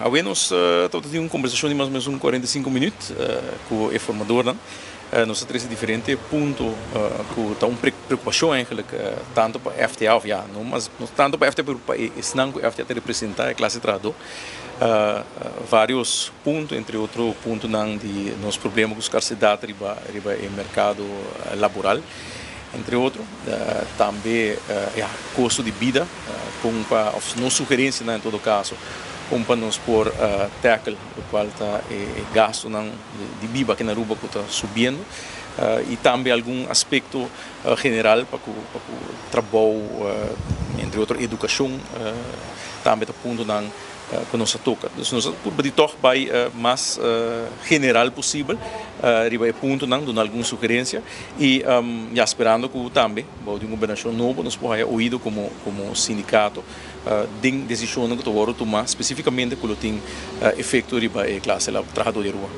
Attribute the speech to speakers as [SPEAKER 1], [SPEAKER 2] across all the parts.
[SPEAKER 1] Awe nos tabata tin un kombersashon di mas o menos un 45 minüt ku e formadornan. Nos a trese diferente punto ku ta un preokupashon eigenlijk tantu pa FTA òf ya no mas no tantu pa FTA pero pa esnan ku FTA ta representá e klase trahadó. Vários punto entre otro puntonan di nos problema ku skarsedat riba riba e merkado laboral entre otro. Tambe ya kosto di bida kon pa òf nos sugerensianan en todo kaso kon pa nos por tackle lokual ta e gastunan di biba aki na Aruba ku ta subiendo i tambe algun aspekto general pa ku pa ku trabou entre otro edukashon tambe ta puntonan ku nos a toka. Dus nos a purba di tòg bai mas general posibel riba e puntonan, duna algun sugerensia i ya sperando ku tambe bou di un gobernashon nobo nos por haya oido komo komo sindikato den desishonnan ku ta wòrdu tumá spesifikamente ku lo tin efekto riba e klase trahadó di Aruba.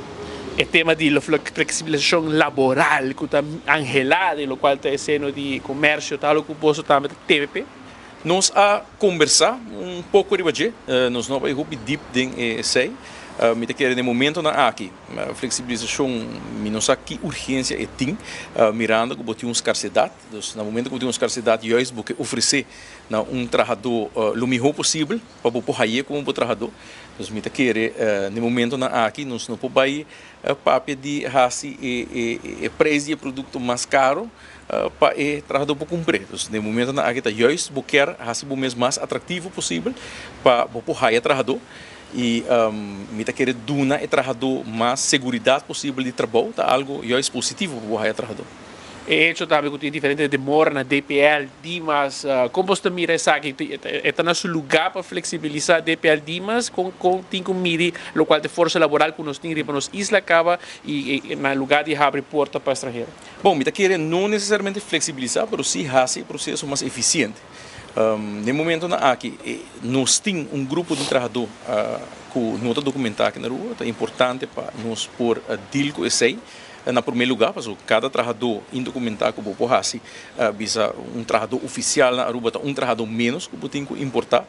[SPEAKER 2] E tema di fleksibilisashon laboral ku ta anhelá den lokual ta e seno di komersio ta algu ku boso tambe ta teme p'e?
[SPEAKER 1] Nos a kombersá un poko riba dje, nos no a bai hopi dip den esei. Mi ta kere den momentonan aki fleksibilisashon mi no sa ki urgensia e tin mirando ku bo tin un skarsedat. Dus na momento ku bo tin un skarsedat juist bo ke ofresé na un trahadó lo mihó posibel pa bo por haye komo bo trahadó. Dus mi ta kere den momentonan aki nos no por bai papia di hasi e preis di e produkto mas karo pa e trahadó por kumpr'é. Dus den momentonan aki ta juist bo kier hasi bo mes mas atraktivo posibel pa bo por haya trahadó i mi ta kere duna e trahadó mas seguridat posibel di trabou ta algo juist positivo pa bo haya trahadó.
[SPEAKER 2] E hecho tambe ku tin diferente demora na DPL, Dimas, kon bos ta mira esaki? E ta na su lugá pa fleksibilisá DPL, Dimas? Kon kon tin ku midi lokual ta e forsa laboral ku nos tin riba nos isla kaba i na lugá di habri porta pa estranhero?
[SPEAKER 1] Bon, mi ta kere no nesesariamente fleksibilisá, pero sí hasi e proseso mas efisiente. Den momentonan aki nos tin un grupo di trahadó ku no ta dokumentá aki na Aruba. Ta importante pa nos por deal ku esei na promé lugá, pasobra kada trahadó indokumentá ku bo por hasi bisa un trahadó ofisial na Aruba ta un trahadó ménos ku bo tin ku importá.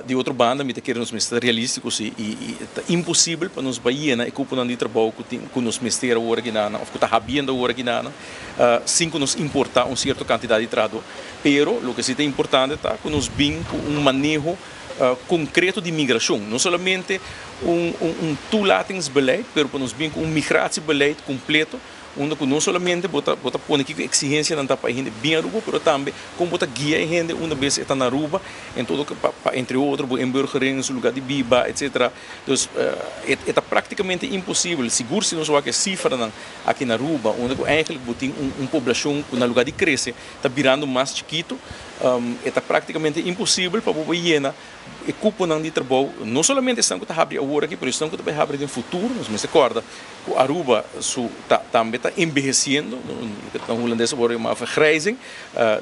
[SPEAKER 1] Di otro banda mi ta kere nos mester ta realístiko si i ta imposibel pa nos bai yena e kuponan di trabou ku tin ku nos mester awor aki nan òf ku ta habiendo awor aki nan sin ku nos importá un sierto kantidat di trahadó. Pero loke si ta importante ta ku nos bin ku un maneho konkreto di migrashon, no solamente un un toelatingsbeleid pero pa nos bin ku un migratiebeleid kompleto. Unda ku no solamente bo ta bo ta pone kiko eksigensianan ta pa e hende bin Aruba, pero tambe kon bo ta guia e hende unda bes e ta na Aruba en todo pa pa entre otro bo inburgering, su luga di biba etcetera. Dus e e ta praktikamente imposibel, sigur si nos wak e sifranan aki na Aruba unda ku eigenlijk bo tin un un poblashon ku na luga di krese ta birando mas chikito, e ta praktikamente imposibel pa bo por yena E kuponan di trabou, no solamente esnan ku ta habri awor aki, pero esnan ku ta bai habri den futuro. Nos mester kòrda ku Aruba su ta tambe ta enbehesiendo, loke ta na hulandes a wòrdu yamá vergrijzing.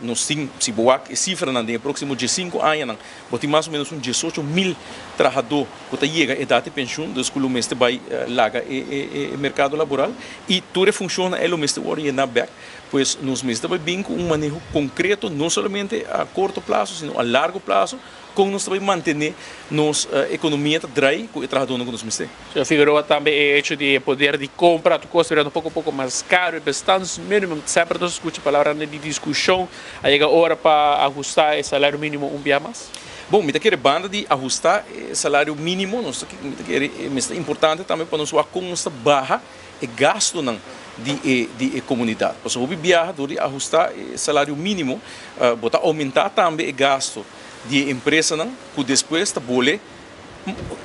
[SPEAKER 1] Nos tin, si bo wak e sifranan den e próksimo diesinku añanan, bo tin mas o ménos un 18.000 trahadó ku ta yega edat di penshun, dus ku lo mester bai laga e merkado laboral i tur e funshonnan ei lo mester wòrdu yená bèk. Pues nos mester bai bin ku un maneho konkreto, no solamente a korto plaso, sino a largo plaso, kon nos ta bai mantené nos ekonomia ta drai ku e trahadónan ku nos mester.
[SPEAKER 2] Señor Figueroa, tambe e hecho di e poder di kompra, tur kos ta birando poko poko mas karo, e bestaansminimum, semper nos a skucha palabranan di diskushon, a yega ora pa ahustá e salario mínimo un bia mas?
[SPEAKER 1] Bon, mi ta kere banda di ahustá e salario mínimo, nos ta, mi ta kere mester importante tambe pa nos wak kon nos ta baha e gastunan di e di e komunidat. Pasobra hopi biaha dor di ahustá e salario mínimo bo ta oumentá tambe e gastu di e empresanan ku despues ta bole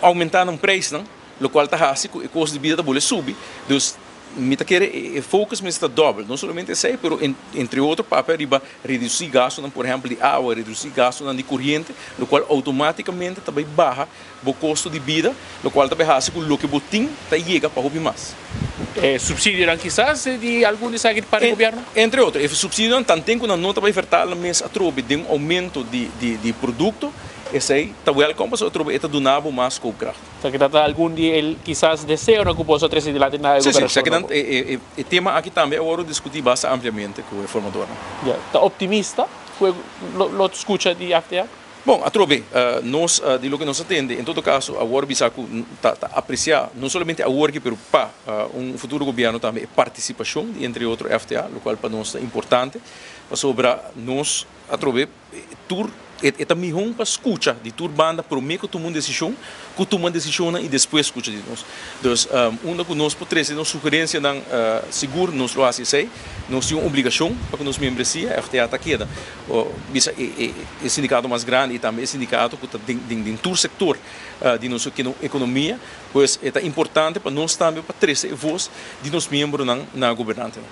[SPEAKER 1] oumentá nan preisnan, lokual ta hasi ku e kosto di bida ta bole subi. Dus mi ta kere e focus mester ta dòbel, no solamente esei pero entre otro papia riba redusí gastunan por ehèmpel di awa, redusí gastunan di koriente, lokual outomátikamente ta bai baha bo kosto di bida, lokual ta bai hasi ku loke bo tin ta yega pa hopi mas.
[SPEAKER 2] E supsidionan kisas di algun di esaki di parti di gobièrnu?
[SPEAKER 1] Entre otro, e supsidionan tanten ku nan no ta bai vertala nan mes atrobe den un oumento di produkto, esei ta wèlkòm pasobra atrobe e ta duna bo mas koopkracht.
[SPEAKER 2] Esaki ta ta algun di e kisas deseonan ku boso a trese dilanti na e
[SPEAKER 1] Sí, sí,
[SPEAKER 2] gobernacion
[SPEAKER 1] esakinan
[SPEAKER 2] nobo?
[SPEAKER 1] e tema aki tambe a wòrdu diskutí basta ampliamente ku e formadornan.
[SPEAKER 2] Ya, ta optimista ku e lo skucha di FTA?
[SPEAKER 1] Bon, atrobe, nos di loke nos a tende, en todo kaso awor bisa ku ta apresiá no solamente awor aki pero pa un futuro gobièrnu tambe e partisipashon di entre otro FTA, lokual pa nos ta importante pasobra nos atrobe tur e ta mihó pa skucha di tur banda promé ku tuma un desishon ku tuma desishonnan i despues skucha di nos. Dus unda ku nos por trese nos sugerensianan sigur nos lo hasi esei. Nos tin un obligashon pa ku nos membresia, FTA ta keda bisa e sindikato mas grandi i tambe e sindikato ku ta den tur sektor di nos ekonomia. Pues e ta importante pa nos tambe pa trese e vos di nos miembronan na gobernantenan.